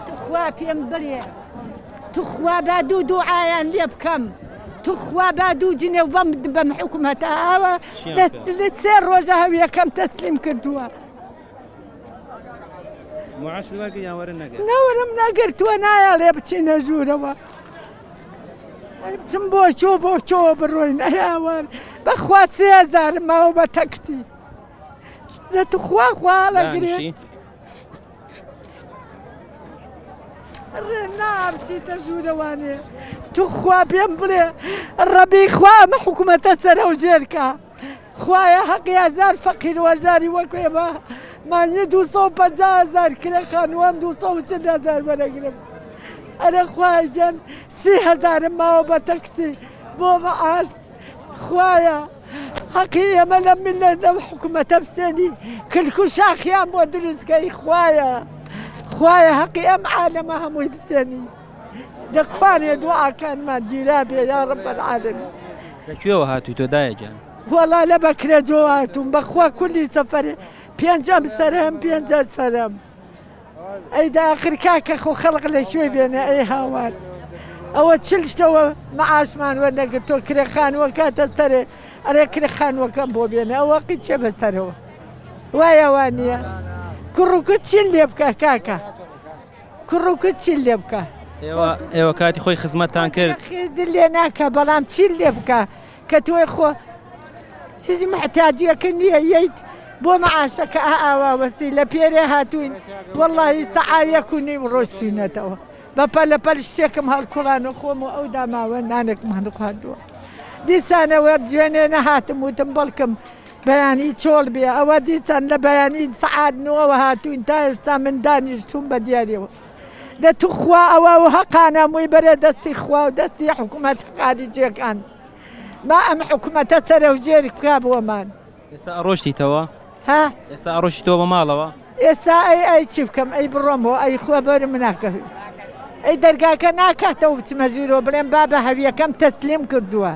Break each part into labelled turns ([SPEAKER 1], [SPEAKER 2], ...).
[SPEAKER 1] توخوا پێم بڵێ توخوا با دوو دوعایان لێ بکەم توخوا با دوو جنێو بەم بەم حکومەتە ئاوە لە سێ ڕۆژە هەویەکەم تەسلیم کردووە نەوەرم نەگرتووە نایەڵێ بچینە ژوورەوە بچم بۆ چۆ بۆ چۆ بڕۆین ئەیاوان بەخوا سێزار ماوە بە تەکسی لە توخوا خوا لەگرێ ڕێ نابچیتە ژوورەوانێ توخوا پێم بڵێ ڕەبی خوا ئەمە حکوومەتە سەرە و ژێرکە خوایە حەقی هەزار فەقیر وەژاری وەک ئێمە مانگی 250 هزار کرێ خانووەم 240 هزار وەرەگرم ئەرە خوای گیان سی هەزارم ماوە بە تەکسی بۆ مەعاش خوایە حەقی ئێمە لەم میللەت لەم حکوومەتە بسێنی کلک و شاخیان بۆ دروستکەی خوایە خوایە حەقی ئەم عالەمە هەمووی بسێنی دەکوانێ دوعاکانمان گیرا بێ یا رب العالمین.
[SPEAKER 2] لە کوێوە هاتووی تۆ دایە گیان؟
[SPEAKER 1] وەڵا لە بەکرەجۆ هاتووم بەخوا کولی سەفەرێ پێنجەم سەرم پێنجە سەرم ئەی داخر کاکە خۆ خەڵق لە کوێ بێنێ ئەی هاوار ئەوە چل شتەوە مەعاشمان وەرنەگرتۆ کرێ خانووە کاتە سەرێ ئەرێ کرێ خانووەکەم بۆ بێنێ ئەوە قیچێ بەسەرەوە وایە وا نییە کوڕ و کچ چین لێ بکە کاکە کوڕ و کچ چین لێ بکە
[SPEAKER 2] ئێوە ئێوە کاتی خۆی خزمەتتان کرد
[SPEAKER 1] خێزن لێ ناکە بەڵام چین لێ بکە کە تۆی خۆ هیچ محتاجیەکە نییە یەیت بۆ مەعاشەکە ئاوا وەستی لە پێرێ هاتووین وەڵی سەعا یەک و نیم ڕۆشتینەتەوە بە پەلە پەل شتێکم هەڵکوڵان و خۆم و ئەو داماوە نانێکمان خواردووە دیسانەوە دوێنێ نەهاتم وتم بەڵکم بەیانی چۆڵ بێ ئەوە دیسان لە بەیانی سەعات نۆوە هاتووین تا ئێستا من دانیشتوم بە دیاریەوە دە توخوا ئەوە و هەقانە مووی بەرێ دەستی خوا و دەستی حکوومەت خارجیەکان ما ئەم حکوومەتە سەرەوژێر بکا بۆمان.
[SPEAKER 2] ئێستا ئەڕۆشتیتەوە؟
[SPEAKER 1] ها؟
[SPEAKER 2] ئێستا ئەڕۆشتیتەوە بە ماڵەوە؟
[SPEAKER 1] ئێستا ئەی ئەی چی بکەم ئەی بڕۆمەوە ئەی خوا بەرم ناکەوی ئەی دەرگاکە ناکاتەوە بچمە ژیرەوە بڵێم بابە هەویەکەم تەسلیم کردووە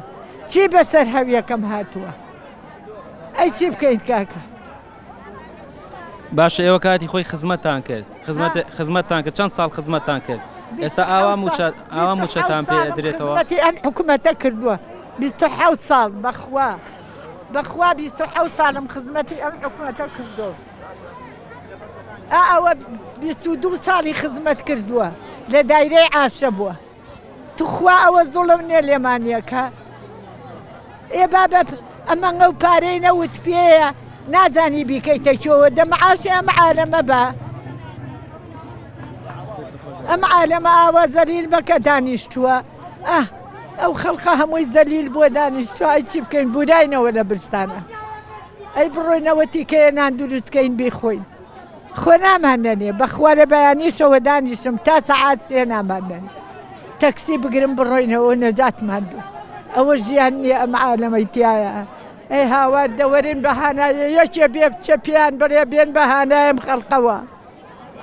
[SPEAKER 1] چی بەسەر هەویەکەم هاتووە ئەی چی بکەین کاکە؟
[SPEAKER 2] باشە ئێوە کاتی خۆی خزمەتتان کرد خزمەت خزمەتتان کرد چەند ساڵ خزمەتتان کرد ئێستا ئاوا موچە ئاوا موچەتان پێ ئەدرێتەوە
[SPEAKER 1] خزمەتی ئەم حکوومەتە کردووە 27 ساڵ بەخوا بەخوا 27 ساڵم خزمەتی ئەم حکوومەتە کردو ئەوە 22 ساڵی خزمەت کردووە لە دایرەی عاشە بووە توخوا ئەوە زوڵم نیە لێمانیەکە ئێ بابە ئەمە ئەو پارەی نەوت پێیە نازانی بیکەیتە کوێوە دە معاشی ئەم عالەمە بە ئەم عالەمە ئاوا زەلیل بەکە دانیشتووە ئە ئەو خەڵقە هەمووی زەلیل بووە دانیشتووە ئەی چی بکەین بوراینەوە لە برسانە ئەی بڕۆینەوە تیکەیە نان دروستکەین بیخۆین خۆ نامان نەنێ بەخوا لە بەیانیشەوە دانیشم تا سەعات سێ نامان نەنێ تەکسی بگرم بڕۆینەوە نەجاتمان بێ ئەوە ژیان نییە ئەم عالەمەی تایە ئەی هاوار دەوەرین بە هانایە یەکێ بێ بچە پێیان بڵێ بێن بە هانایم خەڵقەوە.